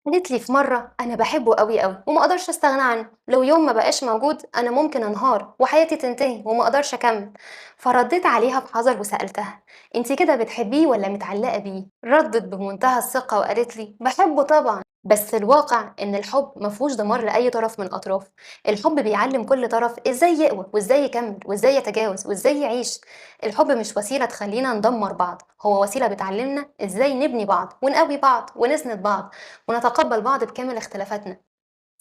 قالت لي في مرة أنا بحبه أوي أوي وما أقدرش أستغنى عنه، لو يوم ما بقاش موجود أنا ممكن أنهار وحياتي تنتهي وما أقدرش أكمل. فرديت عليها بحذر وسألتها أنت كده بتحبيه ولا متعلقة بيه؟ ردت بمنتهى الثقة وقالت لي بحبه طبعا، بس الواقع إن الحب مفهوش دمار لأي طرف من الأطراف. الحب بيعلم كل طرف إزاي يقوى وإزاي يكمل وإزاي يتجاوز وإزاي يعيش. الحب مش وسيلة تخلينا ندمر بعض، هو وسيلة بتعلمنا إزاي نبني بعض ونقوي بعض ونسند بعض ونتقبل بعض بكامل اختلافاتنا.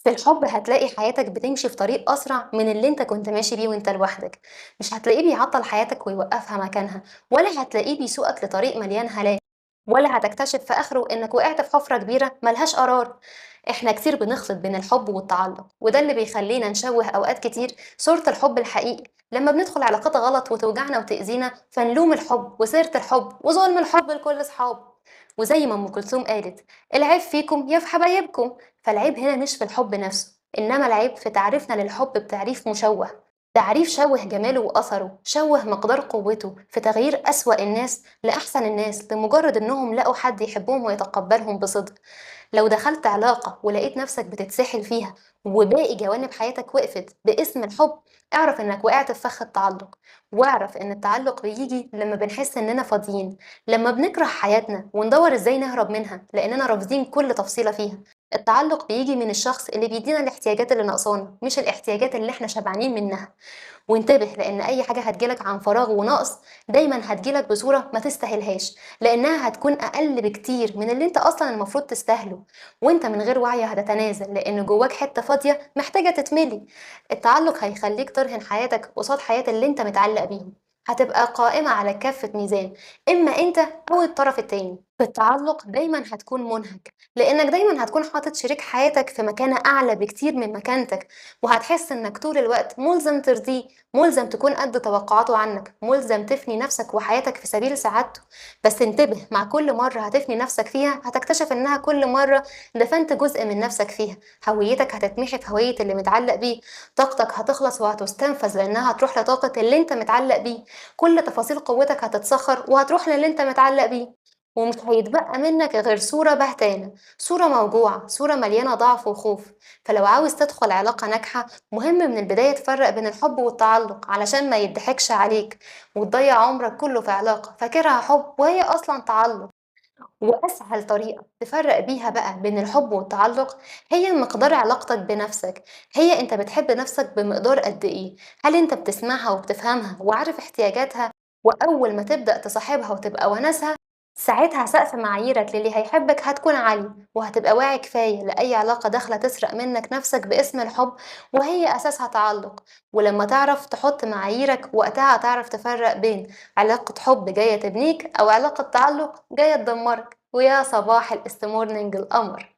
في الحب هتلاقي حياتك بتمشي في طريق أسرع من اللي انت كنت ماشي بيه وانت لوحدك، مش هتلاقيه بيعطل حياتك ويوقفها مكانها، ولا هتلاقيه بيسوقك لطريق مليان هلاك، ولا هتكتشف في آخره إنك وقعت في حفرة كبيرة ملهاش قرار. إحنا كتير بنخلط بين الحب والتعلق، وده اللي بيخلينا نشوه أوقات كتير صورة الحب الحقيقي لما بندخل علاقات غلط وتوجعنا وتأذينا، فنلوم الحب وسيرة الحب وظلم الحب لكل أصحابه. وزي ما أم كلثوم قالت العيب فيكم يا في حبايبكم، فالعيب هنا مش في الحب نفسه، إنما العيب في تعريفنا للحب بتعريف مشوه، تعريف شوه جماله وأثره، شوه مقدار قوته في تغيير أسوأ الناس لأحسن الناس لمجرد إنهم لقوا حد يحبهم ويتقبلهم بصدق. لو دخلت علاقة ولقيت نفسك بتتسحل فيها وباقي جوانب حياتك وقفت باسم الحب، اعرف إنك وقعت في فخ التعلق، واعرف إن التعلق بيجي لما بنحس إننا فاضيين، لما بنكره حياتنا وندور إزاي نهرب منها لأننا رافضين كل تفصيلة فيها. التعلق بيجي من الشخص اللي بيدينا الاحتياجات اللي ناقصانا، مش الاحتياجات اللي احنا شبعانين منها. وانتبه، لأن أي حاجة هتجيلك عن فراغ ونقص دايما هتجيلك بصورة ما تستاهلهاش، لأنها هتكون أقل بكتير من اللي انت أصلا المفروض تستاهله، وانت من غير وعي هتتنازل لأن جواك حتة فاضية محتاجة تتملي. التعلق هيخليك ترهن حياتك قصاد حياة اللي انت متعلق بيهم، هتبقى قائمة على كفة ميزان، إما أنت أو الطرف التاني. في التعلق دايما هتكون منهك، لأنك دايما هتكون حاطط شريك حياتك في مكانة أعلى بكتير من مكانتك، وهتحس إنك طول الوقت ملزم ترضيه، ملزم تكون قد توقعاته عنك، ملزم تفني نفسك وحياتك في سبيل سعادته. بس انتبه، مع كل مرة هتفني نفسك فيها هتكتشف إنها كل مرة دفنت جزء من نفسك فيها، هويتك هتتمحي في هوية اللي متعلق بيه، طاقتك هتخلص وهتستنفذ لأنها هتروح لطاقة اللي انت متعلق بيه، كل تفاصيل قوتك هتتسخر وهتروح للي انت متعلق بيه، ومش هيتبقى منك غير صورة بهتانة، صورة موجوعة، صورة مليانة ضعف وخوف. فلو عاوز تدخل علاقة ناجحة مهم من البداية تفرق بين الحب والتعلق علشان ما يضحكش عليك وتضيع عمرك كله في علاقة فاكرها حب وهي أصلا تعلق. وأسهل طريقة تفرق بيها بقى بين الحب والتعلق هي مقدار علاقتك بنفسك، هي أنت بتحب نفسك بمقدار قد إيه؟ هل أنت بتسمعها وبتفهمها وعارف احتياجاتها؟ وأول ما تبدأ تصاحبها وتبقى وناسها ساعتها سقف معاييرك للي هيحبك هتكون عالي، وهتبقى واعي كفاية لأي علاقة داخلة تسرق منك نفسك باسم الحب وهي أساسها تعلق. ولما تعرف تحط معاييرك وقتها هتعرف تفرق بين علاقة حب جاية تبنيك أو علاقة تعلق جاية تدمرك. ويا صباح الاستمورنينج القمر.